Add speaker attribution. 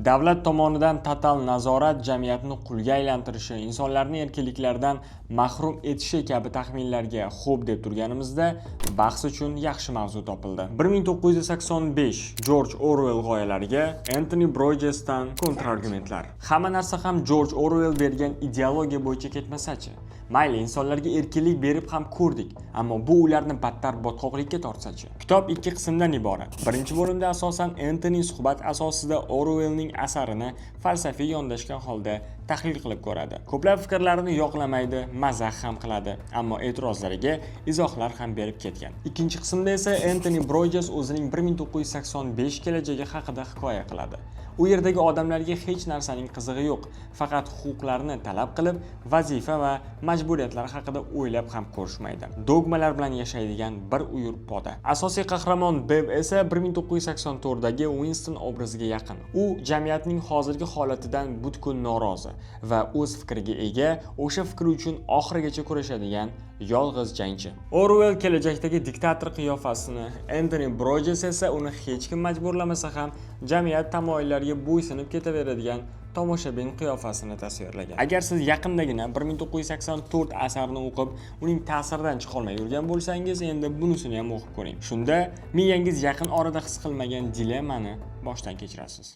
Speaker 1: Davlat tomonidan total nazorat jamiyatni qulga aylantirishi, insonlarni erkinliklardan mahrum etishi kabi taxminlarga xo'p deb turganimizda, bahs uchun yaxshi mavzu topildi. 1985, Jorj Orwell g'oyalariga Entoni Borjesdan kontrargumentlar. Hamma narsa ham Jorj Orwell bergan ideologiya bo'yicha ketmasachi? Mayli, insonlarga erkinlik berib ham ko'rdik, ammo bu ularni battar botqoqlikka tortsachi? Kitob ikki qismdan iborat. Birinchi bo'limda asosan Entoni suhbat asosida Orwellning asarini falsafiy yondashgan holda tahlil qilib ko'radi. Ko'plab fikrlarini yoqlamaydi, mazax ham qiladi, ammo e'tirozlariga izohlar ham berib ketgan. Ikkinchi qismda esa Entoni Borjes o'zining 1985 kelajagi haqida hikoya qiladi. U yerdagi odamlarga hech narsaning qizig'i yo'q, faqat huquqlarni talab qilib, vazifa va majburiyatlar haqida o'ylab ham ko'rishmaydi. Dogmalar bilan yashaydigan bir uyur poda. Asosiy qahramon Bev esa 1984dagi Winston obraziga yaqin. U jamiyatning hozirgi holatidan butkul norozi va o'z fikriga ega, o'sha fikri uchun oxirigacha kurashadigan yolg'iz jangchi. Orwell kelajakdagi diktator qiyofasini, Entoni Borjes esa uni hech kim majburlamasa ham jamiyat tamoyillariga bo'ysunib ketaveradigan tomoshabin qiyofasini tasvirlagan. Agar siz yaqindagina 1984 asarini o'qib, uning ta'siridan chiqolmay yurgan bo'lsangiz, endi bunisini ham o'qib ko'ring. Shunda miyangiz yaqin orada his qilmagan dilemmani boshdan kechirasiz.